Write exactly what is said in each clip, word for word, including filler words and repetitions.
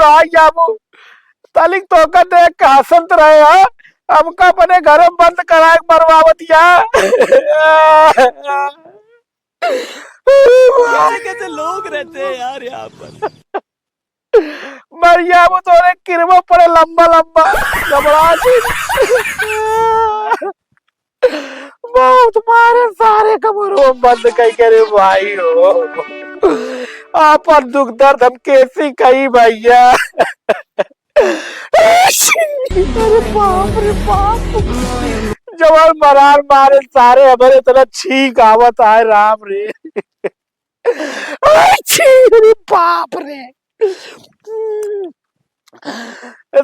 भाई जाबू, तलिक तोका देख के हंसत रहे हो, हमका अपने घर में बंद कराए के मरवावत या। कैसे कैसे लोग रहते हैं यार यहाँ पर। मर जाबू, तोरे किरवा पड़े लंबा लंबा, घबरा के। बहुत मारे सारे कमरों में बंद कई करे भाई हो। आपन दुख दर्द हम कैसे कही भैया? अरे बाप रे बाप, जवान मरार मारे सारे, हमरे इतना छींक आवत है राम रे। अच्छी, अरे बाप रे।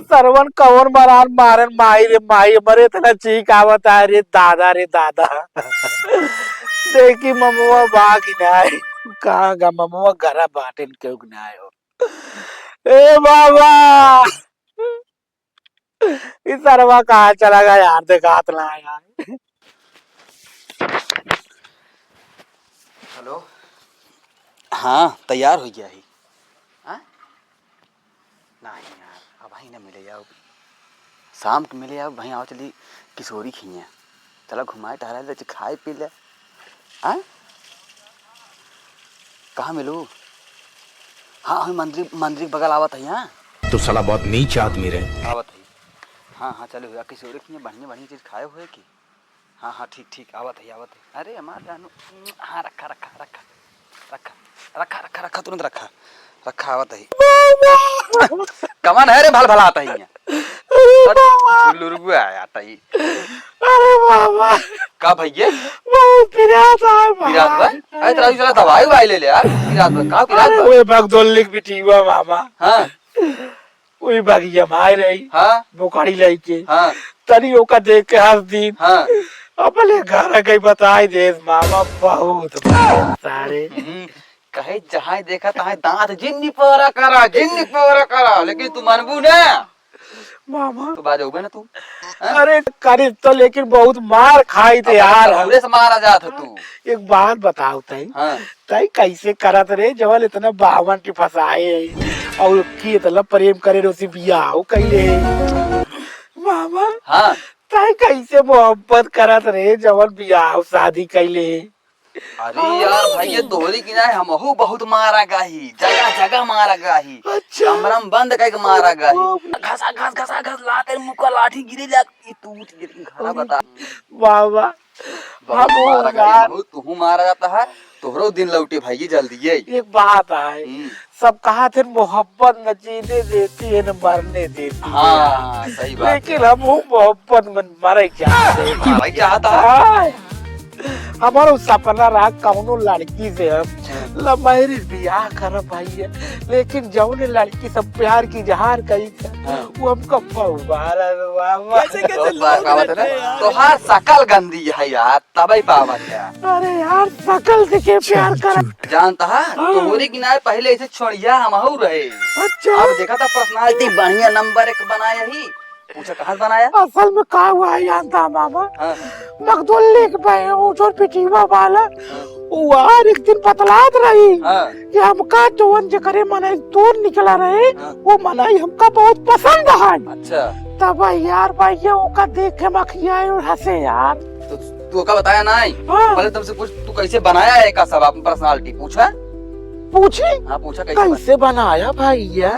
सरवन कौन मरार मारन माई रे माई, हमरे इतना छींक आवत है रे दादा रे दादा। देखी ममुआ बा कि नाय, कहाँ गा ममुआ, घरा बाटेन केहू कि नाय हो। ए बाबा, ई सरवा कहाँ चला गया यार, देखात ना यार। हेलो। हाँ, तैयार हो गया ही। हाँ? नहीं यार, अब ही ना मिले जाओ। शाम के मिले जाओ, वहीं आओ, चली किशोरी खिया। चला घुमाए टहराए ले, खाए पी ले। हाँ? कहाँ मिलू? हाँ, वही मंदिर, मंदिर के बगल आवत है यहाँ। तो साला बहुत नीच आदमी रहे। आवत है। हाँ, हाँ, चलो भैया, किशोरी खिया बढ़िया, बढ़िया चीज खाए हुए की? हाँ, हाँ, ठीक, ठीक, आवत है, आवत है। अरे, हमार जानू, हाँ, रखा, रखा, रखा, रखा, रखा, रखा, रखा, तुरंत रखा, रखा, आवत है। कमन है रे, भल भला आता ही है। अरे बाबा। झुल्लू रुगुआ है, आता ही। अरे बाबा। का भैया? बहुत पिरात है बाबा। पिरात बा? अरे, तेरा चला दवाई वाई ले ले यार। पिरात बा, का पिरात अरे, बा? वो बगदोल्ली की बिटिया मामा। हाँ। वही बगिया में आए रही, हाँ। बोकड़ी लइके। हाँ। तनी ओका देख के हंस दीन। हाँ। अपने घर गई बताई देस मामा, बहुत मारे सारे। हम्म, कहे जहाँ देखा तहाँ दांत जिन निपोरा करा, जिन निपोरा करा, लेकिन तू मनबू ना। मामा। तो बाजौबे ना तू। हाँ? अरे करी तो, लेकिन बहुत मार खाई थे अब यार। तोरे से मारा जात है तू। एक बात बताओ तई। हाँ। तई कैसे करत रे, जवन इतना बावन के फंसाए है और की इतना प्रेम करे रे, उसे बियाह कैले है। मामा, हाँ। तई कैसे मोहब्बत करत रे, जवन बियाह शादी कैले है? अरे यार भाई, ये तोहरी की नाय, हमहू बहुत मारा गाही, जगह जगह मारा गाही। अच्छा। कमरा में बंद करके मारा गाही। बाप रे। घसा घस, घसा घस, लाते मुँह का लाठी गिरे जा, ई टूट गिरे, घरा बता। वाह, वाह। बहुत हम मारा गाही, यार। बहुत तुहू मारा जाता है, तोहरो दिन लौटे भाई, जल्दी ये। एक बात है, हम्म। सब कहा थे मोहब्बत न जीने देती है न मरने देती है। हाँ, सही बात लेकिन है। हम वो मोहब्बत में मरे चाहते हैं। मरे चाहता है। हाँ। हमारो सपना रहा कौनो लड़की से हम हाँ। लव मैरिज बियाह करब भैया, लेकिन जौने लड़की सब प्यार की इजहार करी थे, हाँ। वो हमका बहु बारा बाबा। कैसे कैसे बहुत बार लोग कहावत है ना, रहते हैं यार। तोहार शकल गंदी है यार, तबई पावत है। अरे यार, शकल से के प्यार कर? जानता है, हाँ। तोहरी की नाय पहले ऐसे छोड़िया हमहू रहे। अच्छा। अब देखा था पर्सनालिटी बढ़िया नंबर एक बनाया ही। पूछा कहाँ से बनाया? असल में का हुआ है जानता है मामा? हाँ। मखदुल्ली के भाई, वो जो पिटीवा वाला, हाँ। वो यार एक दिन बतलात रही हाँ। कि हमका जौन जेकरे मनई दूर निकला रहे, हाँ। वो मनई हमका बहुत पसंद है। अच्छा। तब यार भाई ये ओका देख के मखिया और हंसे यार। तो तू का बताया नहीं? हाँ। पहले तुमसे पूछ, तू कैसे बनाया है का सब आपन पर्सनालिटी? पूछा? पूछी? हाँ, पूछा कैसे कैसे बनाया भाई ये?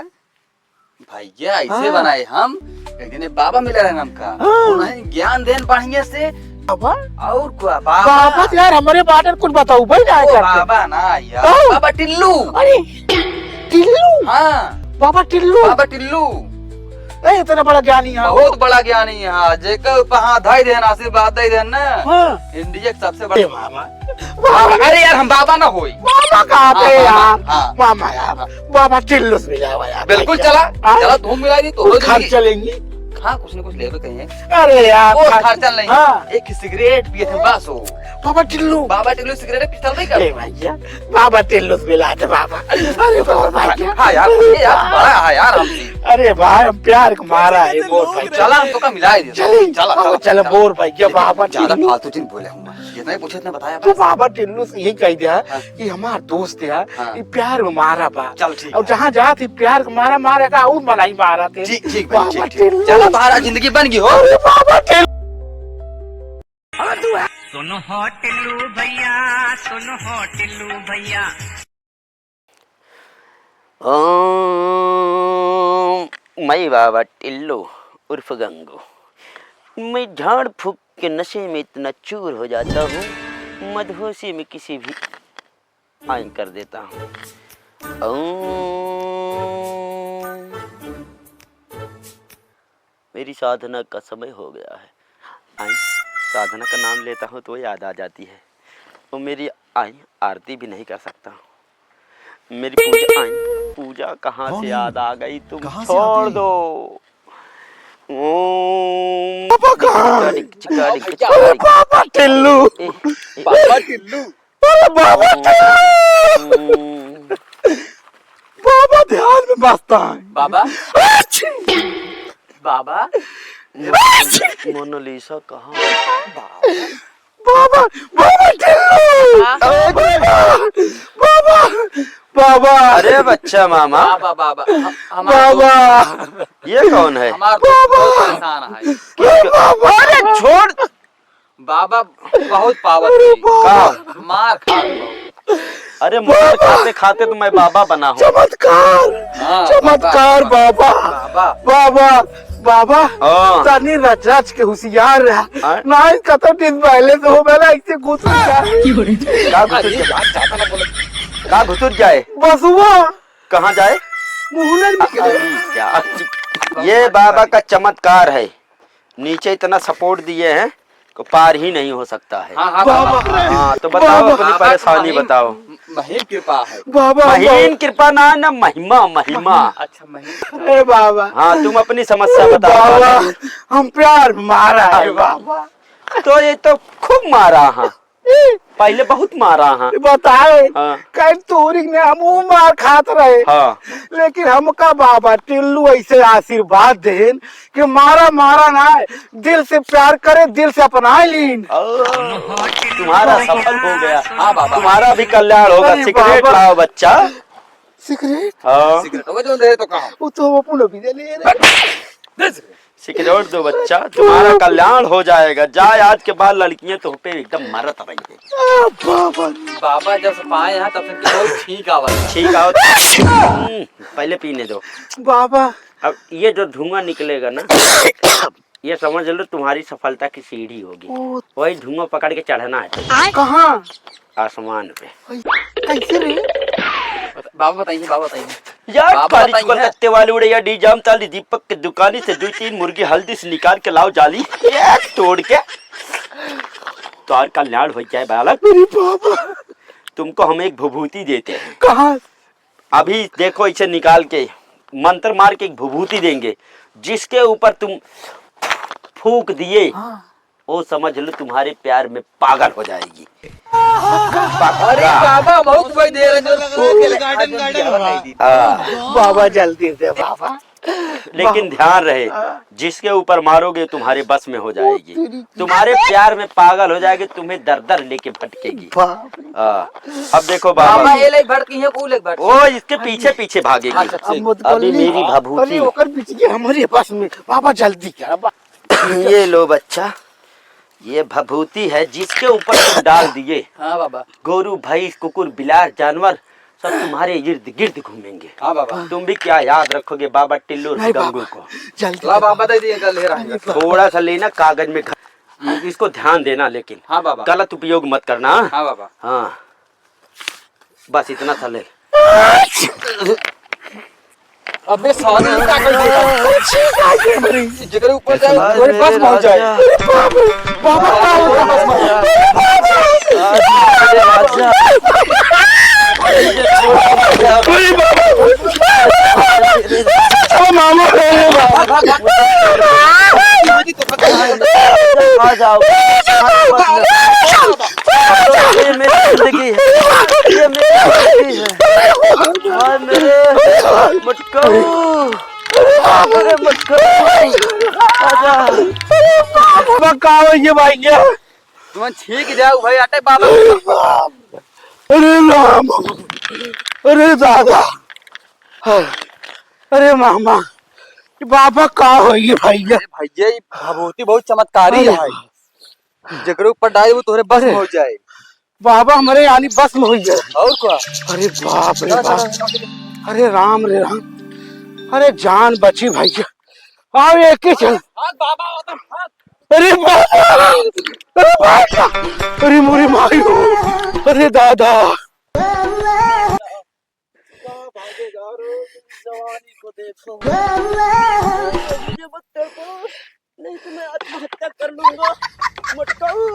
भैया, ऐसे हाँ। बनाए हम, एक दिन बाबा मिले रहे हमका। हाँ। उन्हें ज्ञान देन बढ़िया से। बाबा? और का, बाबा। बाबा यार, हमरे बारे में कुछ बताओ भाई ना ओ, करके। बाबा ना यार, हाँ। बाबा टिल्लू। अरे, टिल्लू? हाँ। बाबा टिल्लू? बाबा टिल्लू। ए, इतना बड़ा ज्ञानी है। बहुत बड़ा ज्ञानी है, जेकर ऊपर हाथ धई देन, आशीर्वाद दे देन ना। हाँ। इंडिया के सबसे बड़ा ए बाबा। बाबा, अरे यार, हम बाबा ना होई। बाबा कहाँ थे हाँ, यार? हाँ। मामा यार, बाबा टिल्लू से मिलावा यार। बिल्कुल भैया। चला, हाँ? चला, धूम मिला दी तो वो हो जाएगी। खर्चा लेंगे। हाँ, कुछ ना कुछ लेबे कहीं। अरे यार, वो खर्चा खर्चा नहीं। हाँ। एक सिगरेट पिए थे, बस हो। बाबा टिल्लू। बाबा टिल्लू सिगरेट पिस्तौल नहीं कर? ए भैया, बाबा टिल्लू से मिला दे बाबा। अरे बाबा भैया। हाँ यार, अरे ये यार, बाबा। बड़ा है यार हमसे। अरे भाई, हम प्यार का मारा है, बोल भाई। चला, हम तो का मिला ही दे। चली, चला, बाबा, चला, चला, चला। बोल भैया, बाबा ज्यादा टिल्लू। फालतू जिन बोले हम। जितना ही पूछे, उतना बताया तो बस। बाबा टिल्लू से यही कह दिया हाँ। कि हमार दोस्त है, हाँ। ये प्यार में मारा बा। चल, ठीक और है। जहाँ जात ही प्यार का मारा मारे का, और मलाई मारा थे। ठीक, ठीक भाई, बाबा ठीक, ठीक। टिल्लू। चला, तुम्हारा जिंदगी बन गई हो। अरे बाबा टिल्लू। सुन हो टिल्लू भैया, सुन हो टिल्लू भैया। ओम, मैं बाबा टिल्लू उर्फ गंगू। मैं झाड़ फूक के नशे में इतना चूर हो जाता हूँ, मदहोशी में किसी भी आइन कर देता हूँ। ओम। मेरी साधना का समय हो गया है। आई, साधना का नाम लेता हूँ तो याद आ जाती है। वो मेरी आई आरती भी नहीं कर सकता। मेरी पूजा आई, पूजा कहाँ से याद आ गई? तुम छोड़ दो। ओम। बाबा कहाँ? चिका डिक, चिका डिक, चिका डिक। बाबा टिल्लू। ए, ए, बाबा टिल्लू। अरे बाबा टिल्लू। बाबा ध्यान में मस्त है। बाबा। अच्छी। बाबा। मोनालिसा कहाँ? बाबा, बाबा टिल्लू। हाँ? बाबा, बाबा, बाबा। अरे बच्चा मामा। बाबा, बाबा। हम, हमारा बाबा। दोस्त। ये कौन है? हमारा दोस्त बहुत परेशान है। बाबा। अरे छोड़। बाबा बहुत पावत अरे है। बाबा। का? मार खा। अरे मार खाते खाते तो मैं बाबा बना हूँ। चमत्कार, हाँ, चमत्कार बाबा, बाबा, बाबा। बाबा, बाबा, हाँ। तनी रच रच के होशियार रहा। हाँ? नहीं, कतौ दिन पहले तो हो गया, ऐसे घुस गया। का घुसुर जाए? का घुसुर जाए? बसुआ। कहाँ जाए? मुँह नहीं निकले। अरे क्या? ये बाबा का चमत्कार है। नीचे इतना support दिए हैं कि पार ही नहीं हो सकता है। हाँ, हाँ, बाबा। बाबा। हाँ, तो बताओ, बाबा। अपनी परेशानी बताओ। महीन कृपा है। बाबा, महीन बाबा। कृपा ना, ना महिमा, महिमा। अच्छा, महिमा। ए बाबा। हाँ, तुम अपनी समस्या बताओ। बाबा, हम प्यार मारा है बाबा। तो ये तो खूब मारा, हाँ। पहले बहुत मारा, हाँ। बताए, हाँ। कल तोरी ने हम ऊ मार खात रहे। हाँ। लेकिन हमका बाबा टिल्लू ऐसे आशीर्वाद देन कि मारा, मारा ना, दिल से प्यार करे, दिल से अपना लीन। ओ, तुम्हारा सफल हो गया। हाँ बाबा। तुम्हारा भी कल्याण होगा। अरे सिगरेट बाबा। लाओ बच्चा। सिगरेट? हाँ। सिगरेट, वो जो दे तो कहा। वो तो हम अपना भी दे ले रहे। दे सिगरेट। सिगरेट दो बच्चा, तुम्हारा कल्याण हो जाएगा। जाए, आज के बाद लड़कियां तुम पे एकदम मरत रही है। आ, बाबा। बाबा जब से पाए हैं तब से इनके बहुत छींक आवत है। छींक आवत। हम्म, पहले पीने दो। बाबा। अब ये जो धुआं निकलेगा ना, ये समझ लो तुम्हारी सफलता की सीढ़ी होगी। ओ। वही धुआं पकड़ के चढ़ना है। कहाँ? आसमान पे। कैसे रे? बता-, बाबा बताइए, बाबा बताइए। यार, बाबा काली बताइए। कलकत्ते वाली उड़े या डी जाम ताली दीपक की दुकानी से दो तीन मुर्गी हल्दी से निकाल के लाओ जाली, एक तोड़ के। तो और कल्याण हो जाए बालक। मेरे बाबा। तुमको हम एक भभूति देते हैं। कहाँ? अभी देखो, इसे निकाल के मंत्र मार के एक भभूति देंगे, जिसके ऊपर तुम फूंक दिए, हाँ। वो समझ लो तुम्हारे प्यार में पागल हो जाएगी। अरे बाबा, बहुत कोई दे रहे हैं। हाँ। बाबा जल्दी दे बाबा। लेकिन बाबा। ध्यान रहे, हाँ। जिसके ऊपर मारोगे तुम्हारे बस में हो जाएगी। तेरी। तुम्हारे प्यार में पागल हो जाएगी, तुम्हें दर दर लेके भटकेगी। बाप रे। हाँ। अब देखो बाबा। बाबा, ये ले भटकी है, वो ले भटकी। वो इसके पीछे पीछे भागेगी। अच्छा, ठीक। अब मत अभी बोलिए। मेरी भभूति। अरे, ओकर पीछे के हमारे पास में। बाबा, जल्दी कर, बाबा। ये लो बच्चा, ये भभूति है, जिसके ऊपर तुम डाल दिए। हाँ बाबा। गोरू, भैंस, कुकुर, बिलार, जानवर सब तुम्हारे इर्द गिर्द घूमेंगे। हाँ बाबा। तुम भी क्या याद रखोगे बाबा टिल्लू और नहीं गंगू बाबा, को? जल्दी ला दे बाबा, बाबा। दे दिए, कल ले रहा है। नहीं बाबा। थोड़ा सा लेना कागज में घ-, इसको ध्यान देना, लेकिन हाँ बाबा। गलत उपयोग मत करना। हाँ बाबा। हाँ, बस इतना सा ले। अबे साले, ये का कर दिया? जेकरे ऊपर जाए, अरे वही बस पहुंच जाए। बाबा, का हो गया? बस पहुंच जाए। अरे बाबा। ओ मामा, अरे बाबा। आ जाओ। मटकू। अरे बाप रे, मटकू। आजा। अरे बाप रे, का हो ये भाई, ये? तुम छींक जाओ भाई, अटे बाबा। अरे राम, अरे दादा, अरे मामा, ये बाबा का हो ये भैया? अरे भैया, ये भभूति बहुत चमत्कारी अरे है। जेकरे ऊपर डाले वो तोहरे बस में हो जाए। बाबा हमरे यानी बस में हो जाए। और का? अरे बाप रे बाप, अरे राम रे राम, अरे जान बची भैया। आओ एक ही चल। हाथ बाबा, हाथ, हाथ। अरे बाबा! अरे बाबा! अरे मोरे माई हो! अरे दादा! कहाँ भागेगा रे? जवानी को देखो। मुझे मत तड़पो, नहीं तो मैं आत्महत्या कर लूंगा। मटकाऊ।